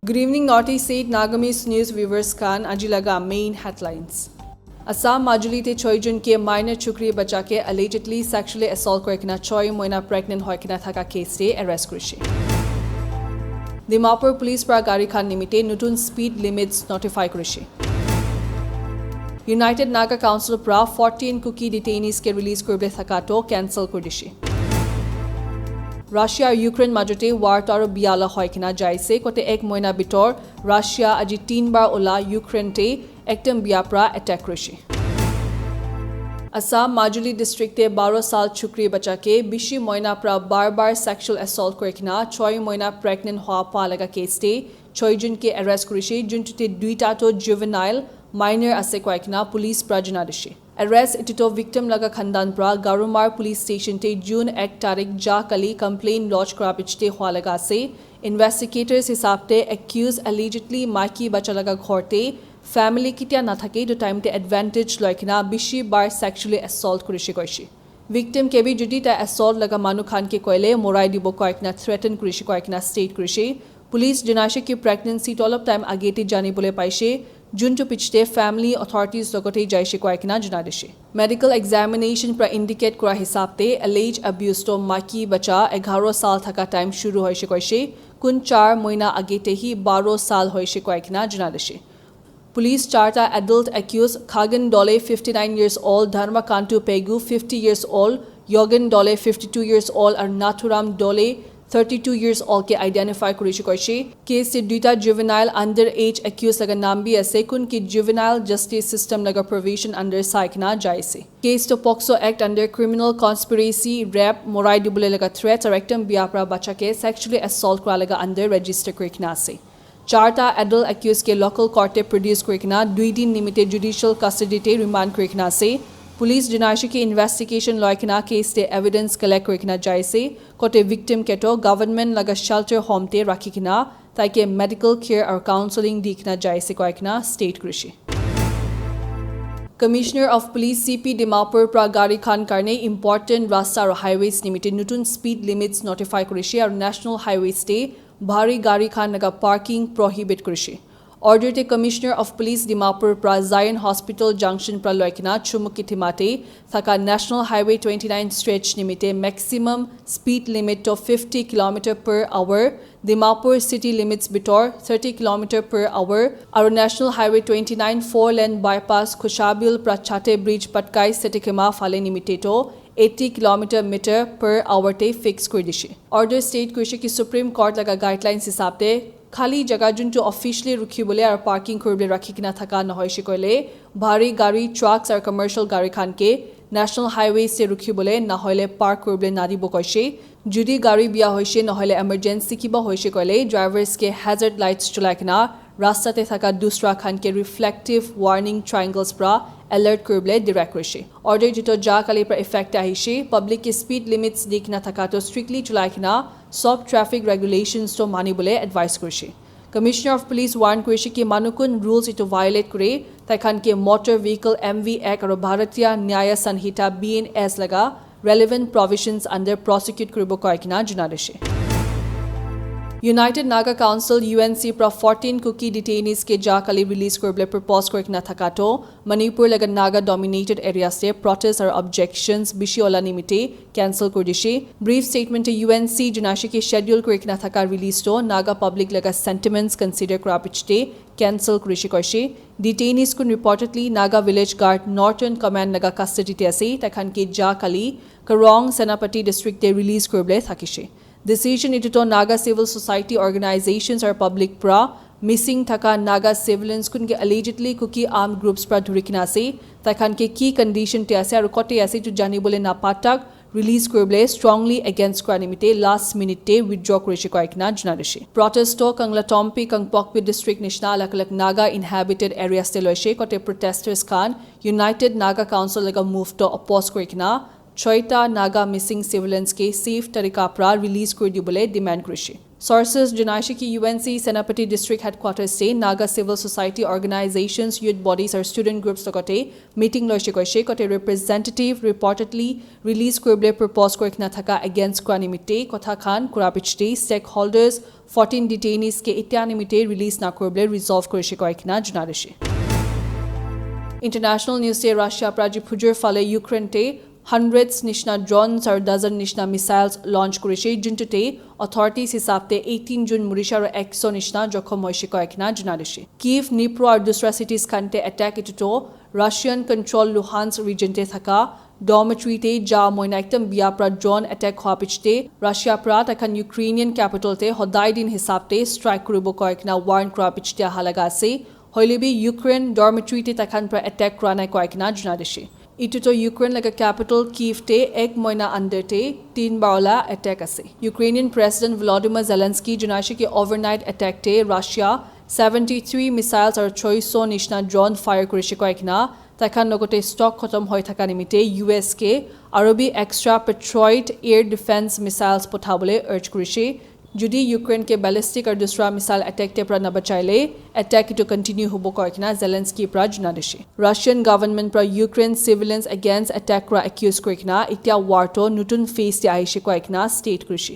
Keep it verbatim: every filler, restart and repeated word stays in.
Good evening, Northeast State Nagamese News viewers khan. Aji laga main headlines. Assam Majuli te choi jun ke minor chukri bacha ke allegedly sexually assault kori kena choi moina pregnant hoi kena thaka case te arrest korishi. Dimapur police para gari khan nimite nutun speed limits notify korishi. United Naga Council para fourteen Kuki detainees ke release koribole thaka to cancel kori dishi. Russia aru Ukraine majote war to aru biala hoi kena jaise, kote ek moina bitor Russia aji tin bar ola Ukraine te ekdom bia pra attack korishi. Assam Majuli district te baro sal chukri bacha ke bishi moina pra bar bar sexual assault kori kena choi moina pregnant hoa pa laga case te choi jun ke arrest korishi, juntu te duita to juvenile minor ase koi kena police pra jana dishi. Arrest etu to victim laga khandan pra Garumar police station te June ek tarik ja kali complaint lodge kora pichete hua laga ase. Investigators hisab te accused allegedly maiki bacha laga ghor te family kitia nathake etu time te advantage loi kena bishi bar sexually assault korishi koishi. Victim ke bi jodi tai assault laga manu khan ke koile morai dibo koi kena threaten korishi koi kena state korishi. Police janaishe ki pregnancy to olop time age te jani bole paishe, juntu pichete family authorities logote jaishe koi kena jana dishe. Medical examination pra indicate kora hisab te alleged abuse to maiki bacha egaro sal thaka time shuru hoishe koishe, kun char moina age te hi baro sal hoishe koi kena jana dishe. Police charta adult accused Khagan Dole, fifty-nine years old, Dharma Kantu Pegu, fifty years old, Yogan Dole, fifty-two years old, aru Nathuram Dole, thirty-two years old ke identify korishi koishe. Case te duita juvenile under age accused laga naam bi ase, kun ki juvenile justice system laga provision under sai kena jaise. Case to POCSO Act under criminal conspiracy, rape, morai dibole laga threats aru ekdom bia pra bacha ke sexually assault kora laga under register kori kena ase. Charta adult accused ke local court te produce kori kena dui din nimite judicial custody te remand kori kena ase. Police janaishe ki investigation loi kena case te evidence collect kori kena jaise. Kote victim ke to government laga shelter home te rakhi kena tai ke medical care aru counseling di kena jaise koi kena state korishi. Commissioner of Police C P Dimapur pra gari khan karne important rasta aru highways nimite nutun speed limits notify korishi aru national highways te bhari gari khan laga parking prohibit korishi. Order te Commissioner of Police Dimapur pra Zion Hospital Junction pra loi kena Chumukedima te thaka National Highway twenty-nine stretch nimite maximum speed limit to fifty kilometer per hour, Dimapur city limits bitor thirty kilometer per hour, aru National Highway twenty-nine four lane bypass Khushabil pra Chate Bridge Patkai Setikema phale nimite to eighty kilometer meter per hour te fix kori dishi. Order state korishi ki Supreme Court laga guidelines hisab te khali jaga juntu officially rukhi bole aru parking kori bole rakhi kena thaka nohoi she koile bhari gari, trucks aru commercial gari khan ke National Highways te rukhi bole nahoile park kori bole nadibo koishe. Jodi gari bia hoishe nohoile emergency kiba hoishe koile drivers ke hazard lights cholai kena rasta te thaka dusra khan ke reflective warning triangles pra alert kori bole direct koishe. Order jito ja kali pra effect ahishe, public ke speed limits di kena thaka to strictly cholai kena sob traffic regulations to mani bole advice koishe. Commissioner of Police warn koishe ki manu kun rules itu violate kore, tai khan ke Motor Vehicle M V Act aru Bharatiya Nyaya Sanhita B N S laga relevant provisions under prosecute koribo koi kena jana dishe. United Naga Council U N C pra fourteen Kuki detainees ke ja kali release koribole propose kori kena thaka to Manipur laga Naga dominated areas te protest aru objections bishi ola nimite cancel kori dishe. Brief statement te U N C janaishe ki schedule kori kena thaka release to Naga public laga sentiments consider kora pichete cancel korishi koishe. Detainees kun reportedly Naga Village Guard Northern Command laga custody te ase. Tai khan ke ja kali Karong Senapati district te release koribole thakishe. Decision itu to Naga civil society organizations aru public pra missing thaka Naga civilians kun ke allegedly Kuki armed groups pra dhuri kena ase. Tai khan ke ki condition te ase aru kote ase itu jani bole napatak release koribole strongly against kora nimite last minute te withdraw korishe koi kena jana dishe. Protest to Kanglatompi, Kangpokpi district nishina alag alag Naga inhabited areas te loishe, kote protesters khan United Naga Council laga move to oppose kori kena choita Naga missing civilians ke safe tarika pra release kori dibole demand korishe. Sources janaishe ki U N C Senapati District Headquarters te Naga Civil Society Organizations, Youth Bodies aru Student Groups logote meeting loishe koishe kote representative reportedly release kuribole propose kori kena thaka against kora nimite kotha khan kura pichete stakeholders fourteen detainees ke itya nimite release na kuribole resolve korishe koi kena janai dishe. International news te Russia pra ji phujur phale Ukraine te hundreds nishna drones aru dozen nishna missiles launch korishe, juntu te authorities hisab te eighteen jun murishe aru ekso nishna jokhom hoishe koi kena janai dishe. Kiev, Dnipro aru dusra cities khan te attack ituto Russian control Luhansk region te thaka dormitory te ja moina ekdam bia pra drone attack hoa pichete Russia pra takhan Ukrainian capital te hodai din hisab te strike kuribo koi kena warn kura pichete aha laga ase. Hoile bi Ukraine dormitory te takhan pra attack kura nai koi kena janai dishe. Itu to Ukraine laga capital Kiev te ek moina under te tin bar wala attack ase. Ukrainian President Volodymyr Zelensky janaishe ki overnight attack te Russia seventy three missiles aru choiso nishna drone fire kurishe koi kena takhan logote stock khotom hoi thaka nimite U S ke aru bi extra Patriot air defense missiles pothabole urge kurishe. Jodi Ukraine ke ballistic aru dusra missile attack te pra nabachaile attack itu continue hobo koi kena Zelensky pra janai dishe. Russian government pra Ukraine civilians against attack kura accuse kuri kena itya war to nutun phase te ahishe koi kena state kurishe.